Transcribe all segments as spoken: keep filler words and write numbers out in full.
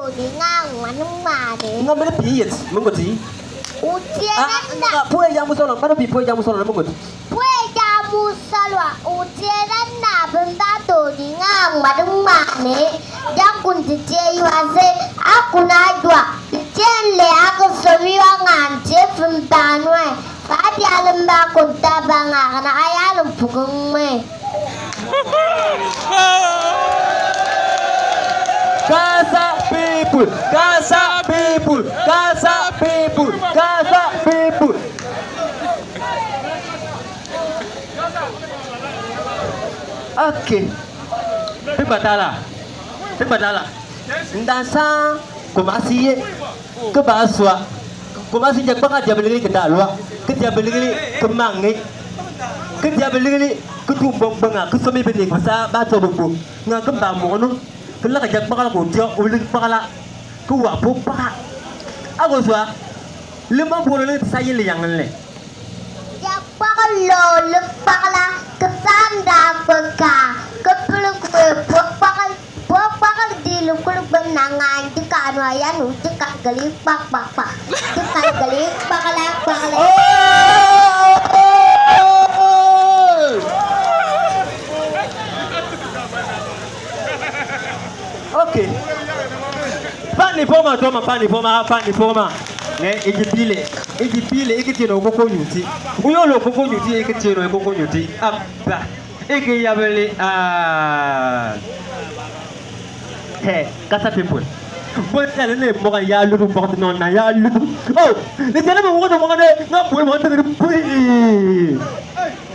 Nga, nga, nga, nga. Nga, mene pi yet, mengoti. Uti ah, na. Nga, pue jamu solo, mene pi pue jamu solo, mengoti. Pue jamu solo, uti na na, benda to di nga, nga, nga, ne. Jakun ti tie yu ase, aku na dua. Tien le aku somi wa ngan tie fumbanwe. Pati alem ba kunta ba nga, kana ayalem pukung me. Kasa people, Kasa people, Kasa people, Kasa people. Okay. Pibatala. Pibatala. Ndasa Kumasi ye. Ke ba sua. Kumasi ja kpaka diabiligi ke dalua. Ke diabiligi ke mangi. Ke diabiligi ke tumbang banga. Ke somi bini kusa ba to bubu. Nga ke ba mono. Ke la ka ja kpaka la ko tio uling kpaka la. Ke wa po kpaka. Ago sua. Lima bolo le sa ye le yang le. Ja kpaka lo le kpaka la. Ke sanda kpaka. Ke pulu kwe po kpaka. Pok pakal di lukuluk benangan, di kanu ayan, di kageli pak pak pak. Di kageli pakala pakala. Okay. Pani poma, toma, pani poma, pani poma. Ne, igi pile, igi pile, igi tino koko nyuti. Uyo lo koko nyuti, igi tino koko nyuti. Abba. Eke yabele, ah. Hey, Kasa people. Bon tala ne moga ya ludu, bon no na ya ludu. Oh, ne tala mo moga moga ne, nga boy mo tala boy.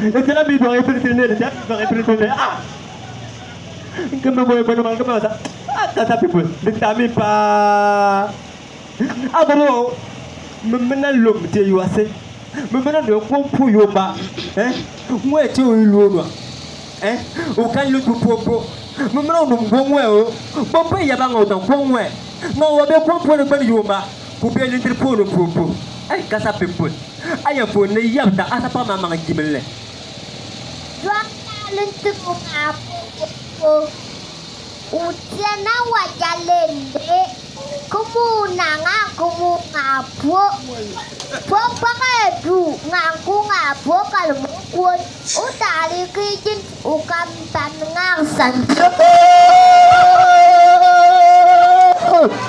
Ne tala mi do e pere ne, ne tala mi do e pere ne. Ah. Kama boy boy mo kama sa. Ah, Kasa people. Ne tami pa. Abaro, me mena lom te yu ase. Me mena no kwampo yu mba. Eh? Ngwe te o ilu onua. Eh? O kan lu tu popo. Me mena no ngwe o. Popo ya ba ngo tan ngwe. Nga wa be kwampo ne ban yu mba. Ku be lintiri po no popo. Eh, Kasa people. Aya po ne yabta asa pa mama ngi mele. Dua na lintiri po nga popo. Utiena wa jalende, kumu nanga kumu nga puo. Puo pake du nganku nga puo kalmo kuon. Utali kijin ukampan nga sanjo.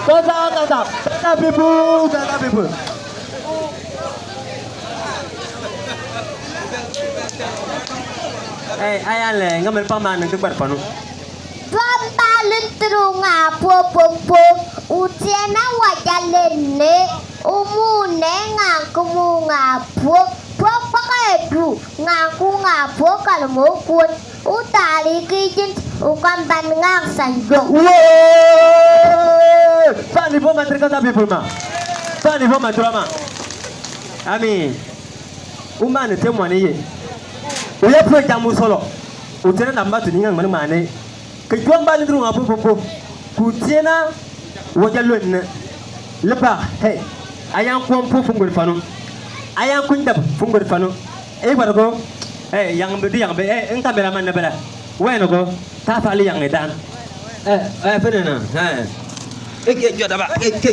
Kasa, kasa, kasa people, kasa people. Eh, ayan le, nga men pa man nang kekbar panu. Tuan balun terunga po po po. Utiena wa jalene. Umu ne nga kumu nga po. Po pakedu nga ku nga po kalmo kuon. Utali kijin ukamban nga sanjo. Woi! Pani po mantrika tapi po ma. Pani po mantrama. Ami. Umane te mwane ye. Uya pwe jamu solo. Utiena namba tu ninga mwane mwane. Ke juang ba lindru nga po po po. Kutiena waja lwen. Lepa, hey. Ayang kuampo fungul fanu. Ayang kundap fungul fanu. Eh, bargo. Eh, yang bedi yang be. Eh, eng kameraman na bela. Weno go. Ta fali yang edan. Eh, eh, fenena. Eh. Eh, ke jua daba. Eh, ke.